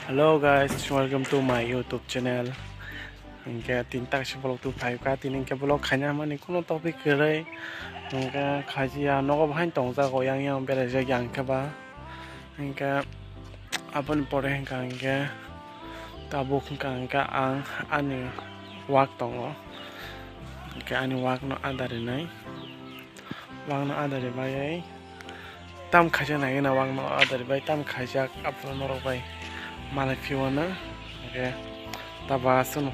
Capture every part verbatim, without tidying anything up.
Hello guys, welcome to my YouTube channel. Hingke tin taksa vlog tu phaikha, tini hingke vlog khaina mani kuno topic kwrwi. Hingke khajiya nogo bahai tongjago, yang yang beraijak yang khe ba. Hingke aboni pore hingka hingke tabuk hingka hingke ang ani wak tongo. Hingke ani wak no ada rinai. Wangno adari bai tam khaijak nai gana wangno adari bai tam khaijak aphuru norok bai malai phiyona hingke taba aswkno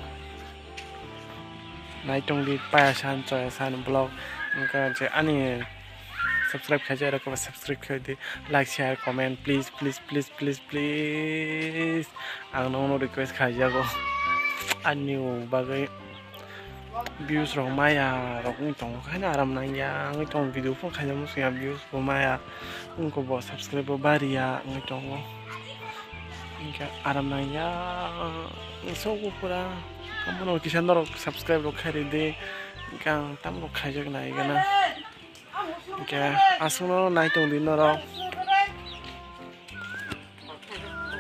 naitongdi paya san choya san vlog wngkha je ani subscribe khaijak rok subscribe khaidi like share comment please please please please please ang nokno request khaijago ani bagwi. Views rok maya rok wng tongo, haino aram nangya wngwi tongo, video phano khaina muchungya, views bo maya wngkha, bo subscribe bo bariya wngwi tongo, hingkhe aram nangya wngsogo pura. Abono kisa norok subscribe rok khairidi, hingkhe ang tamo khaijak nai gana, hingkhe aswkno nai tongdi norok.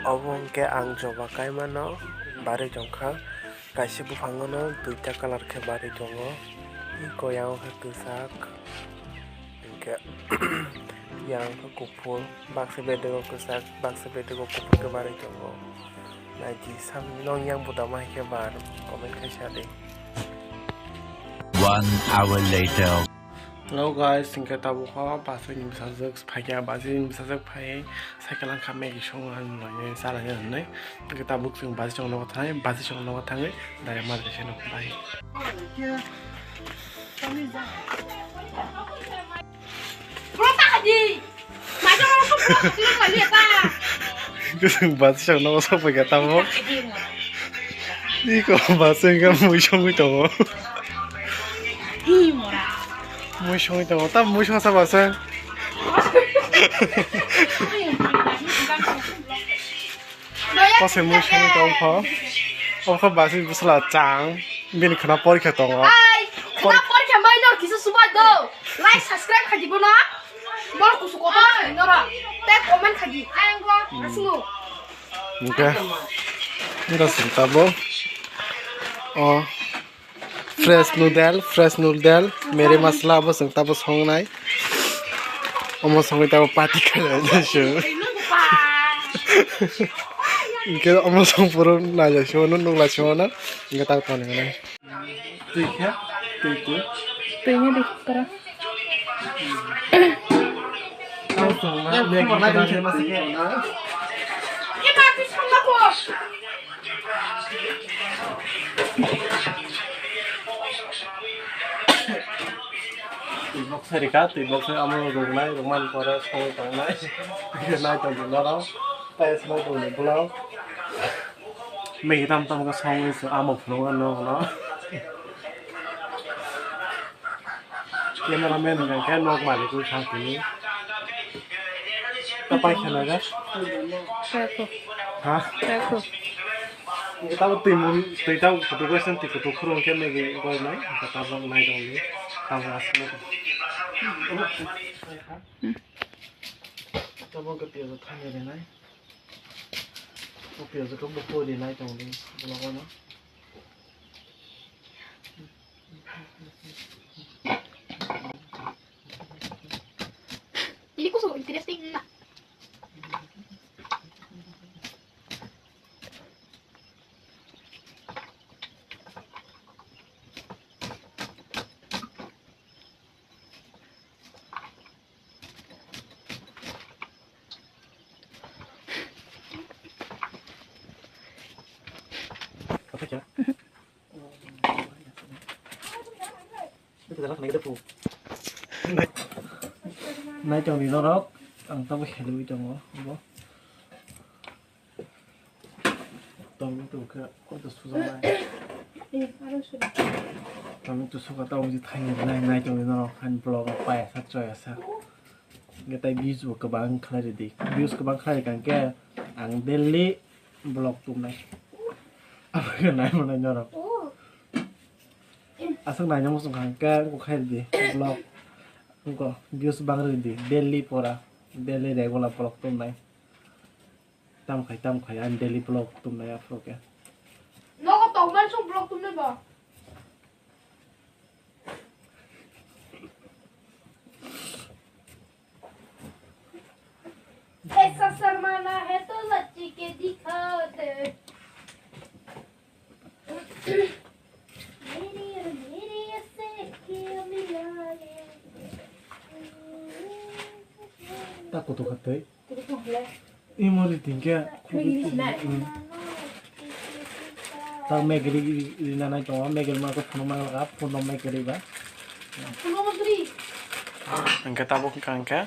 Obo hwnkhe ang joba kaimano barwi tongkha, kaisa buphangono duita colour khe barwi tongo, eko yang khe kwchak, hwnkhe yang khe kuphur, baksa bedego kwchak, baksa bedego kuphur khe barwi tongo. Naidi, sam-, nong yang budama hai khe bar, comment khai sa di. One hour later. Hello guys, hingke tabuk kho bus ni bwsajwk phaikha, bus ni bwsajwk phai cycle wngkha Maggie song ani chalai nai hinwi. Hingke tabuk chwng bus song nogo thangwi, bus song nogo thangwi direct madre se nogo bai. Bro, tak di. Masa orang kau pulang ke sini lagi ya, tak? Kusung bus song nogo sok phaikha tabuk. Iko bus wngkha mui songwi tongo. Hi, mora. Mui songwi tongo. Tam mui songsa bus. Kose mui songwi tongo. Oko bus ni bwsla chang. Bini khna porikha tongo. Ai, khna porikha mai nor kisa subai do. Like, subscribe khaji bono. Bol kusu kotor khaji nora. Tei comment khaji. Asunu. Hingke, hingke sing tabo. O, fresh noodle, fresh noodle, mere masala bo sing tabo songnai. Omo songwi tabo pati kala sing. Hingke omo song puro nai sing, nukla sing, hingke tabo toni nai. Twi khe, twi, twi. Twi ni di, tara. Tamo chwng na, bag ni tara khe ma se khe na. Twi box sai rikha, twi box sai amo rwknai, rwkmani pore songwi tongnai. Nai tong di norok, tei swnai tong di bolong. Maggie tam tam khe songwi se amo phunukgo nokno. Camera man hwnkha khe nok malik wngkha tini. Ta paikha naga? Paikho. Ha? Paikho. Tabo twi mun, twi tabo kutuk kaisa twi kutuk khurung khe Maggie goi nai. Tabok nai tongdi. Tabok aswk nai tong. Hmm. Tabok khe piyaj thani rinai. O piyaj khe buphuri nai tongdi, bolongno. Ini kok so interesting na? Nai tong di norok, ang tabo khelwi tongo, bo. Tongwi tongkha, koto sujaknai. Eh, aro suda. Tongwi tongkha, tongwi thaini nai, nai tongwi norok, ani vlog o paya sak, choya sak. Hingke tai views bo kwbang khlai ridi. Views kwbang khlai rikha hingke ang daily vlog tubnai. Abo khe nai manai norok. Aswk naina muchung kha hingke wngkha khlai ridi vlog. Wngkha views bang ridi daily pora. Daily regular vlog tubnai. Tam khai, tam khai, ang daily vlog tumnai aphuru khe. Nogo tongmani song vlog tumnai ba? ऐसा शर्माना है तो लच्ची के दिखा दे। मेरी और मेरी ऐसे अखियाँ मिला ले। Ta kutu khatwi. Imo ri tingkhe. Ta Maggie ri, ri, rina nai tongo, Maggie rima khe phunukna nang kha, phunukno Maggie riba. Hwnkhe tabuk wngkha hwnkhe,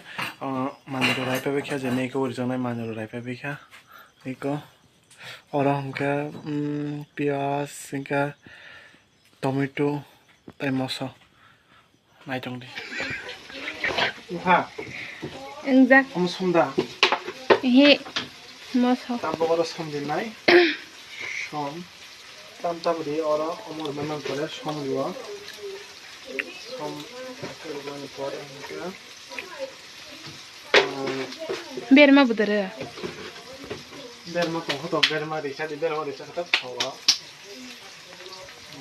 uh, manwi rok rai phaibai kha, je Maggie o rijak nai manwi rok rai phaibai kha. Eko oro hwnkhe, um, piyaj, hwnkhe tomato tei moso. Naitong di. Wngkha? Wngjak. Omo som da? Ehe. Moso. Tabuk oro som di nai. Som. Tam tam di oro omo rwmani pore som di o. Som rwmani pore hwnkhe, ah, berma budare. Berma tongkha tong, berma risa di, berma risa khe ta thawa.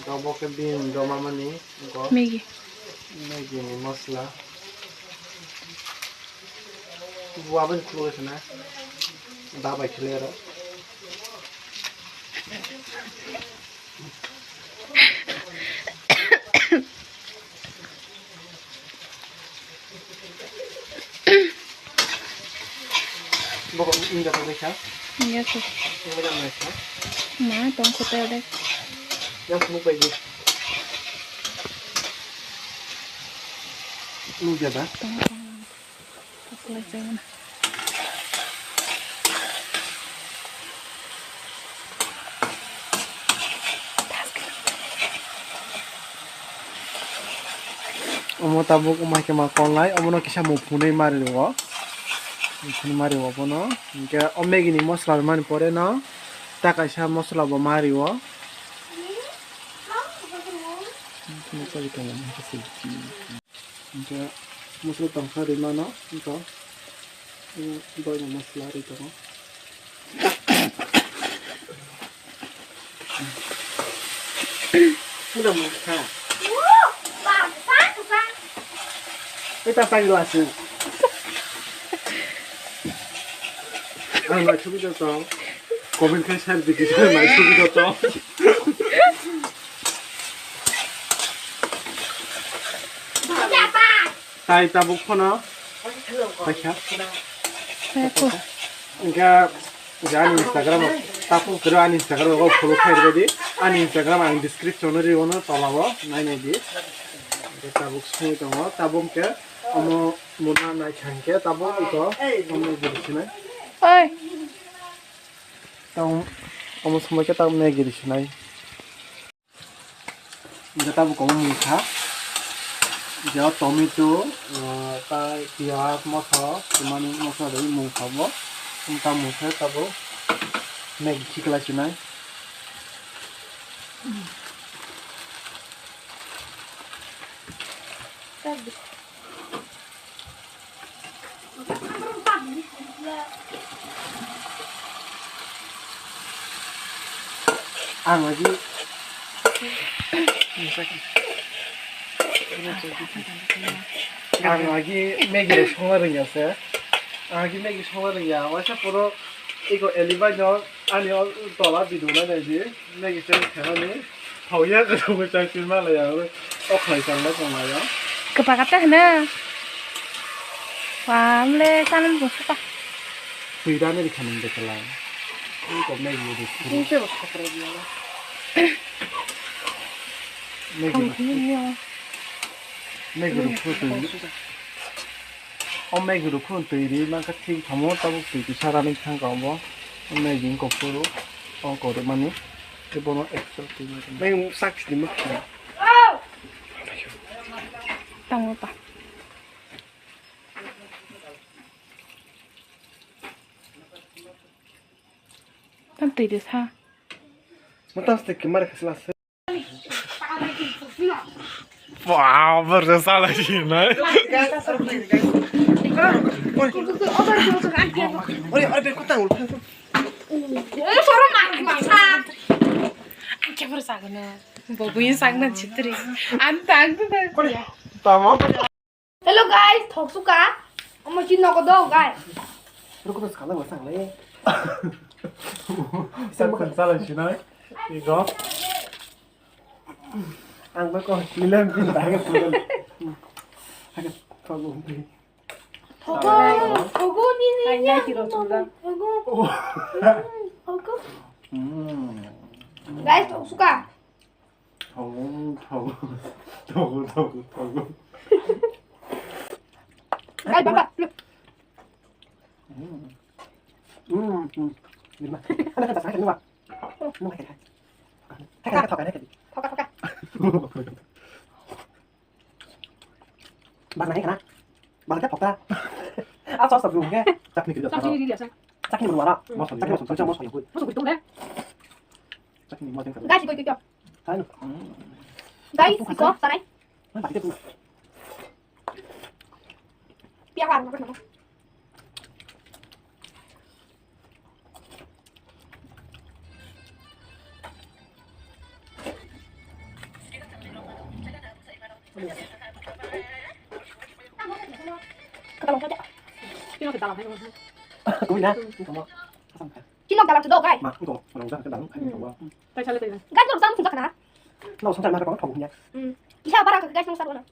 Dobo khe bini doma mani, go. Maggi. Maggi ni masla. Buwa bai khuluk se na. Da bai khile aro. Bokol wngya tong kha? Wngya kho. Wngya tong kha? Ma tong kho tei odek. Yang sumuk bai di. Wngya da? Tong tong. Pasalai chai mano. Omo tabuk wngma khe ma kolnai, omono kisa muphunwi ma rio, muphunwi ma rio bono. Hinkhe o Maggi ni mosla rwmani pore no ta kaisa mosla bo ma rio. Hinkhe mosla tongkha rwi mano, wngkha, mm, boina mosla rwi tongo. Puno mokha. Eta tang glass. Ang naisugwi tong. Comment khai sar di kisa naisugwi tong. Tai tabuk phano paikha. Eko. Hingke je ani Instagram o tabuk kero ani Instagram o follow khai rwdi. Ani Instagram ang description o rio no tola o nai nai di. Hingke tabuk songwi tongo. Tabuk hingke omo muna nai kha hingke tabuk iko omo giri sinai. Oi. Tabuk omo somoi khe tabuk nai giri sinai. Hingke tabuk omo mungkha, je o tomato, ah, tai piyaj, moso, tei mani moso rwui mungkha bo. Wngkha mungkhe tabuk Maggi khiklai sinai. Ang lagi, ang lagi Maggi rok songna rwngya se. Ang lagi Maggi songna rwngya. Waisa puro iko Eli bai no ani o tola video nai nai di. Nagi chai khaimani. Thauya kwrwngwi chai pima laya. O khlai changlai tonglai o. Kwbakata hwno. Wamle chanani bo sapa. Twi rani rikha nang de kwlai. Twi kok nai yuri. Twi se bo sakra biya. Nagi. Nagi rukhu twi. O Maggi rok phuru twi ri mankha thik thamo tabuk twi kisa rani thangkha obo. O Maggi wngkha phuru o korokmani tei bono extra twi. Nang sak sini ma. Tango pa. Tam twi de sa. Mo tas te kemar khasla se. Wow, berasa lagi, nah. Ore, ore, kota ulo. Ang khe phuru sagano. Bo buini sagna chitri. Ang tang tu tang. Tamo. Hello guys, thok suka. Omo si nogo do guys. Ruko to sakala wasa le. Sa sa sala sinai. Igo. Ang to ko milen bin dai ko. Haga to go. Thogo, thogo ni ni. Ai, ni. Nai tiro thogo. Thogo. Thogo. Hmm. Guys, thok suka. Thogo, thogo, thogo, thogo, thogo. Guys, baba. Hmm. Hmm, hmm. Lima. Ano ka sa lima. Lima ka. Ka ka ka ka. Thoka, thoka. Bang nahi kana? Bang te phokta. Ah, sauce sauce ke. Chutney kiri. Chutney kiri asa. Chutney bolu wala. Hmm. Chutney bolu, chutney bolu. Chutney bolu. Guys, koi koi koi. Hai. Guys, iko, sarai. Mana pakai tu? Pia kan, makan apa? Kata lo saja. Kau ni dah. Kamu. Chini dalam tu dok, guys. Ma, itu orang udah ke dalam, kayak gitu. Guys, lo sama sudah kena. Lo sama sama kau tahu ya. Hmm. Bisa apa, guys, yang satu na?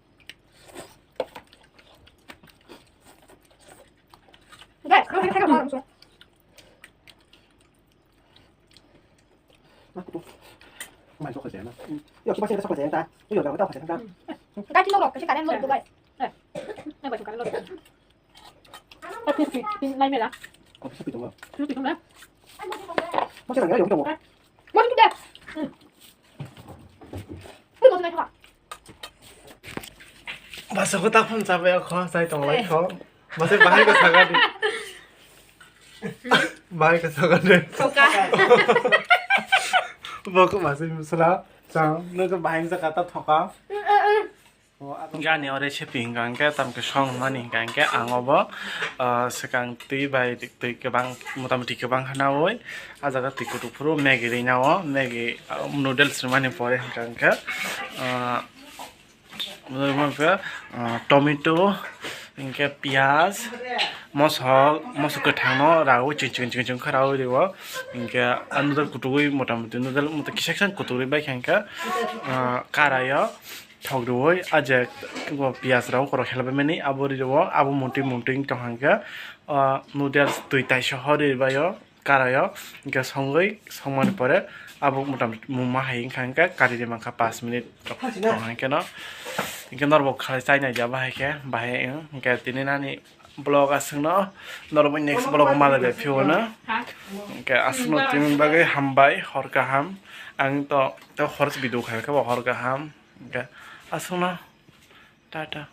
Guys, lo saya kan orang sudah. Mai sok khaijak na. Yo, kiba sini sok khaijak ta. Yo, yo, ta khaijak ta. Guys, lo rok, kasi karen lo, guys. Eh, eh, bai sok karen lo. Eh, pin, pin, pin, lai mela. Ko pisa pitung lo. Pin pitung lo. Mo sini yo, yo, yo. Mo sini deh. Mo sini deh. Basa ko ta phone chabai kho, chai tong lai kho. Masih bahai ko saga di. Bahai ko saga di. Soka. Bo ko masih musla. Chang, no ko bahai sa kata thoka. Gani ore se ping hingka hingke tam ke song mani hingka hingke ang obo, ah, swkang twi bai twi kwbang motamoti kwbang khanaui ah jaga twi kutuk phuru Maggi rinao Maggi, ah, noodles rimani pore hingka hingke, ah, Omo khe, ah, tomato, hinkhe piyaj, mosok, mosok kwthangno raui chwng chwng chwng chwng khe raui rio. Hinkhe ah noodle kutukgwi motamoti noodle moto kisa kisa kutukgwi bai khe hinkhe, ah, karaio thok rwui ah je piyaj rok khorok helbamani abo rio abo mutwi mutwi wng tong kha hinkhe, ah, noodles twi taisa hor ri baio. Karaio, hinkhe songwi, songmani pore abo motamoti mungma hai wngkha, hinkhe kari ri mankha panch minute rok tong hai kheno. Hinkhe norok bo khalai chai naidi abo hai khe, bahai wng, hinkhe tini nani vlog aswkno, norok bai next vlog o malai bai phiyogwi no. Hinkhe aswkno tini bagwi hambai, hor kaham. Ang to, to hor se video khai khe bo hor kaham. Hinkhe aswkno, tata.